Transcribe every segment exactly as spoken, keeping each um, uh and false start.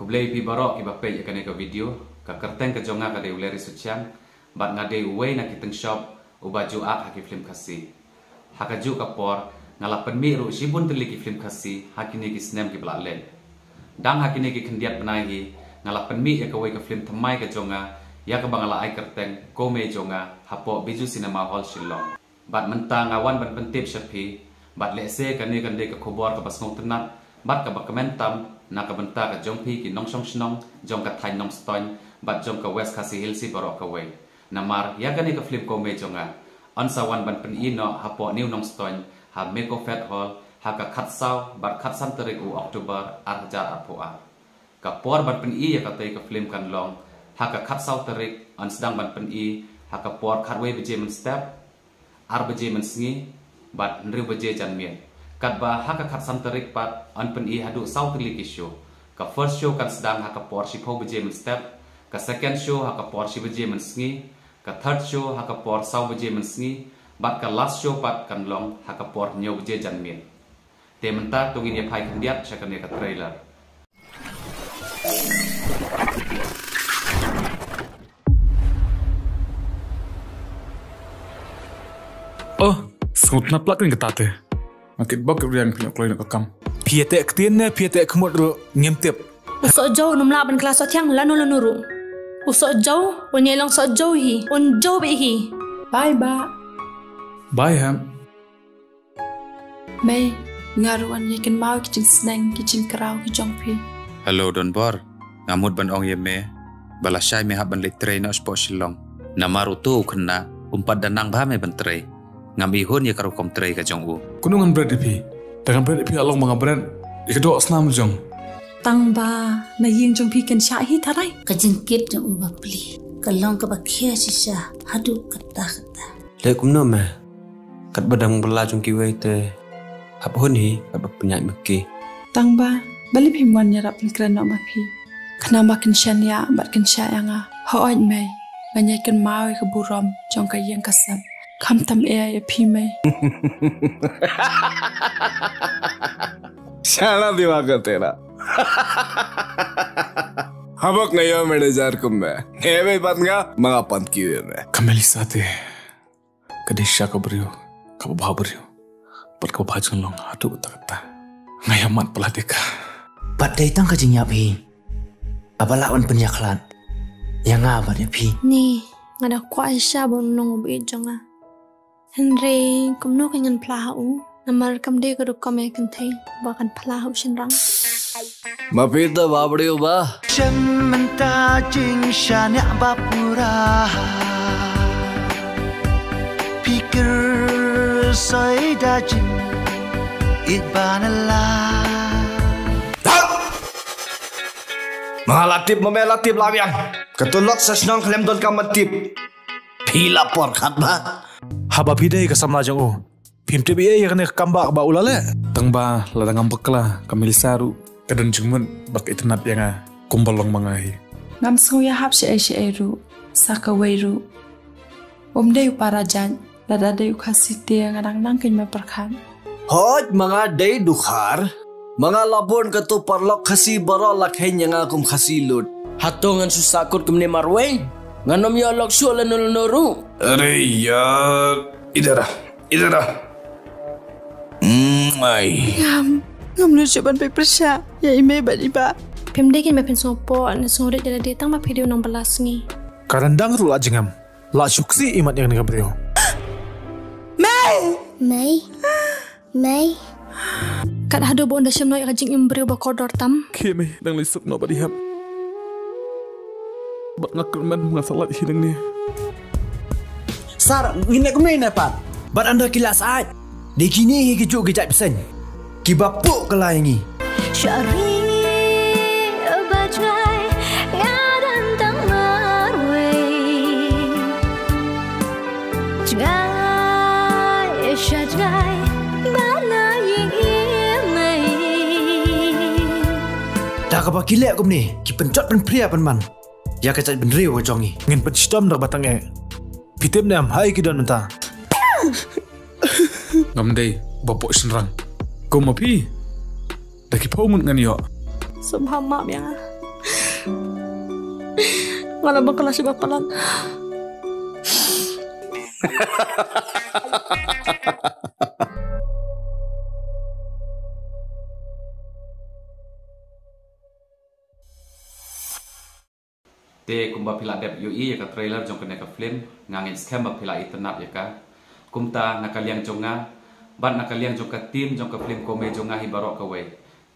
Khublei phi baroh kiba peit ïa kane ka video. Ka kyrteng ka jong nga ka dei u Larry Suchiang, bad nga dei uwei na ki tyngshop uba ju ak ha ki film Khasi. Ha kajuh ka por, nga la pynmih ruh shibun tylli ki film Khasi ha kine ki snem kiba la leit. Dang ha kine ki khyndiat bnai hi, nga la pynmih ïa kawei ka film thymmai ka jong nga, ïa kaba nga la ai kyrteng Ko Mei Jong Nga, hapoh Bijou Cinema Hall Shillong. Bad mynta nga wan ban pyntip sha phi, bad lehse kane kan dei ka khubor kaba sngewtynnat bad kaba kmen tam na ka bynta ka jong phi ki nongshong shnong jong ka thaiñ Nongstoiñ bad jong ka West Khasi Hills hi baroh kawei. Namar ïa kane ka film Ko Mei Jong Nga, yn sa wan ban pyni noh hapoh New Nongstoiñ, ha Meko Fete Hall, ha ka khatsaw bad khatsan tarik u October ar hajar arphew ar. Ka por ban pyni ïa katei ka film kan long ha ka khatsaw tarik, yn sdang ban pyni ha ka por khatwei baje mynstep, ar baje mynsngi, bad hynriew baje janmiet. Katba ha ka khatsan tarik pat yn pyni haduh saw tylli ki show. Ka first show kan sdang ha ka por shiphew baje mynstep, ka second show ha ka por shi baje mynsngi, ka third show ha ka por saw baje mynsngi, bad ka last show pat kan long ha ka por hynñiew baje janmiet. Te mynta to ngin ïa phai khyndiat sha kane ka trailer. Oh, sngewtynnat plak ring kata te. Nga kit bok kit riang phi ïoh kloi noh ka kam. Phi ïa teh ktien ne phi ïa teh khmut ruh ngim tip. U Sohjew un ym lah ban kylla sohthiang lano lano ruh. U Sohjew un ïai long Sohjew hi, un jew beit hi. Bye, Bah. Bye, Hep. Mei, nga ruh ngan ïai kynmaw ki jingsneng, ki jingkraw ki jong phi. Hello Donbor, nga mut ban ong ïa me ba lashai me hap ban leit trei noh shapoh Shillong. Namar uto u khynnah um pat da nang bha me ban trei. Ngam ihun ïa ka rukom trei ka jong u. Kumno ngan bret ïa phi? Da ngan bret ïa phi la long ba nga bret ïa ka doh snam jong. Tang ba na ïing jong phi kan shah hi tharai. Ka jingkit jong u bapli ka long kaba khia shisha haduh katta katta. Leh kumno me? Katba dang bylla jong kiwei te hap hun hi katba pynïaid ma ki. Tang ba balei phim wan ïarap pynkren noh ma phi? Khnang ba kin shaniah bad kin shah ïa nga. Hooid mei, ngan ïai kynmaw ïa ka burom jong ka ïing ka sem. Khamtam ïa phi mei. Shana diwa ka tera. Habak nga ïa manager kum me. Hebe pat nga manga pan kiwe me. Ka Melissa te ka dei sha ka briew kaba bha briew. Bad kaba bha jinglong haduh katta katta. Nga ïa mat pala te ka. Bad dei tang ka jingïap hi kaba lah wan pynïakhlad ïa nga bad ïa phi. Ni, nga da kwah shisha ba un long u baieit jong nga. Hynrei kumno kan ngan phla ha u? Namar kam dei ka rukom ïa kynthei ba kan phla ha u shynrang. Ma phi te ba briew ba. Shem mynta jingshaniah ba pura. Phi kyrsoh da jingïeit ba na la. Thap! Ma nga la tip, ma me la tip la biang. Ka tulok sa shnong khlem don kam tip. Phi la por khat ba. Haba phi dei ka samla jong u, phim tip ïa kane ka kam ba ba u la leh. Tang ba lada ngam bakla ka Melissa ruh ka don jingmut ba ka itynnad ïa nga kumba long ma nga hi. Ngam sngew ïahap shaei shaei ruh sa kawei ruh. Um dei u para jait, lada dei u Khasi te nga dang nang kein me pyrkhat. Hooid ma nga dei dkhar. Ma nga la bun kato paralok Khasi baroh la kheiñ ïa nga kum Khasi lut. Hato ngan shu sahkut kumne marwei? Ngan ym ïoh lok shuh lano lano ruh. Are yaar, idhar aa, idhar aa. Mm, ai. Ngam, ngam nud shuh ban peit pyrshah ïa i mei bad i bah. Phim dei kein ba phin sngewpoh ne sngewrit ïa lade tang ba phi dei u nongbylla sngi. Ka ryndang ruh la jingam. La shu ksih imat ïa kane ka briew. Mei! Mei. Mei. Kat haduh ba un da shem noh ïa ka jingim briew ba kordor tam. Khie mei, dang leit suk noh bad i Hep. Bad nga kyrmen nga sa lait hi nangne. Sir, ngin leh kumne ne pat? Bad ynda ki la sah, dei kine hi ki juh ki jait bseiñ kiba puh kylla ïa ngi. Shari ba jngai nga don tang marwei. Jngai sha jngai ba na ïing i mei. Da kaba ki leh kumne ki pynjot pynphria pynban ïa ka jaitbynriew ka jong ngi. Ngin pynshitom da kaba tang eh. Phi tip ne em ha ei ki don mynta? Ngam dei ba poh shynrang. Kum ma phi da ki phew ngut ngan ïoh. Sngewbha map ïa nga. Nga la bakla sha ba palat. Te kumba phi la dep ïohi ïa ka trailer jong kane ka film, nga ngeit skhem ba phi la itynnad ïa ka. Kumta na ka liang jong nga bad na ka liang jong ka team jong ka film Komei jong nga hi baroh kawei,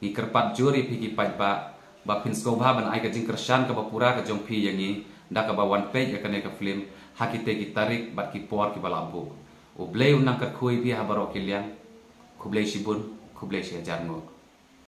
ngi kyrpad jur ïa phi ki paidbah ba phin sngewbha ban ai ka jingkyrshan kaba pura ka jong phi ïa ngi da kaba wan peit ïa kane ka film ha kitei ki tarik bad ki por kiba la buh. U Blei un nang kyrkhu ïa phi ha baroh ki liang. Khublei shibun, khublei shihajar nguh.